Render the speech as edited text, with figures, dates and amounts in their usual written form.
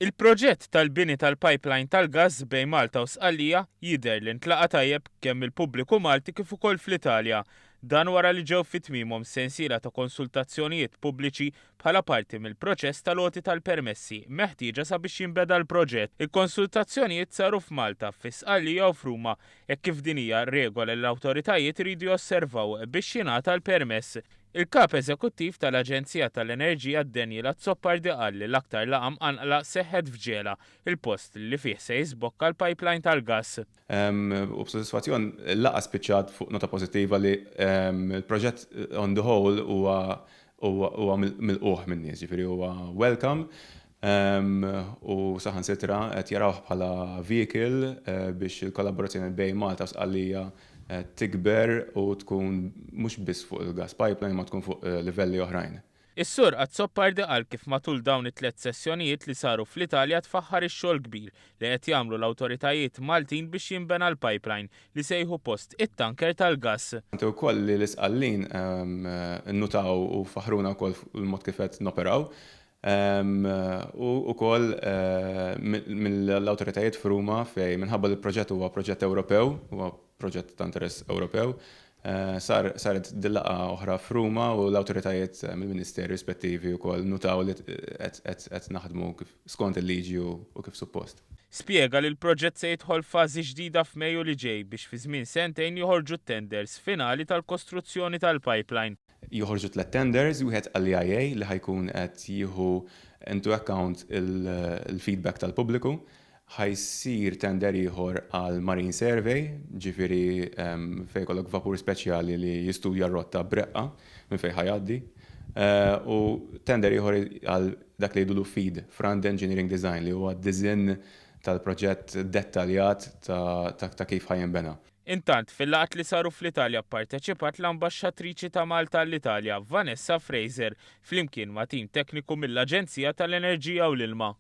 Il-proġett tal-bini tal-pipeline tal-gass bejn Malta u Sqallija jidher li ntlaqa' tajjeb kemm mill-pubbliku Malti kif ukoll fl-Italja. Dan wara li ġew fi tmiemhom sensiela ta' konsultazzjonijiet pubbliċi bħala parti mill-proċess tal-għoti tal-permessi meħtieġa sabiex jinbeda l-proġett. Il-konsultazzjonijiet saru f'Malta, fi Sqallija u f'Ruma, hekk kif din hija regola li l-awtoritajiet iridu josservaw biex jingħata l-permess. Il-Kap Eżekuttiv tal-Aġenzija tal-Enerġija Daniel Azzopardi qal li l-aktar laqgħa mqanqla seħħet f'Ġela, il-post li fih se jiżbokka l-pipeline tal-gass. U b'sodisfazzjon il-laqgħa spiċċat fuq nota pożittiva li l-proġett on the whole huwa huwa milqugħ min-nies, ġifieri huwa welcome u saħansitra qed jarawh bħala vehicle biex il-kollaborazzjoni bejn Malta u Sqallija tikber u tkun mhux biss fuq il-gas pipeline imma tkun fuq livelli oħrajn. Is-Sur Azzopardi qal kif matul dawn it-tlett sessjonijiet li saru fl-Italja tfaħħar ix-xogħol kbir li qed jagħmlu l-awtoritajiet Maltin biex jinbena l-pipeline li se jieħu post it-tanker tal-gass. Anke wkoll li l-Isqallin nnutaw u faħħruna wkoll fuq il-mod kif qed noperaw u wkoll mill-awtoritajiet f'Ruma fejn minħabba li l-proġett huwa proġett Ewropew, huwa proġett ta' interess Ewropew, sar saret dil-laqgħa oħra f'Ruma u l-awtoritajiet mill-ministeri rispettivi wkoll nnutaw li qed naħdmu kif skont il-liġi u kif suppost. Spjega li l-proġett se jidħol f'fażi ġdida f'Mejju li ġej biex fi żmien sentejn joħorġu t-tenders finali tal-kostruzzjoni tal-pipeline. Joħorġu tlett tenders, wieħed għall-EIA li ħa jkun qed jieħu into account il-feedback tal-pubbliku, ħa jsir tender ieħor għal marine survey, ġifieri fejn jkollok vapur speċjali li jistudja r-rotta b'reqqa minn fejn ħa jgħaddi, u tender ieħor għal dak li jgħidulu FEED, Front Engineering Design, li huwa d-diżinn tal-proġett dettaljat ta' kif ħa jinbena. Intant, fil-laqgħat li saru fl-Italja pparteċipat l-Ambaxxatriċi ta' Malta għall-Italja, Vanessa Fraser, flimkien ma' tim tekniku mill-Aġenzija tal-Enerġija u l-Ilma.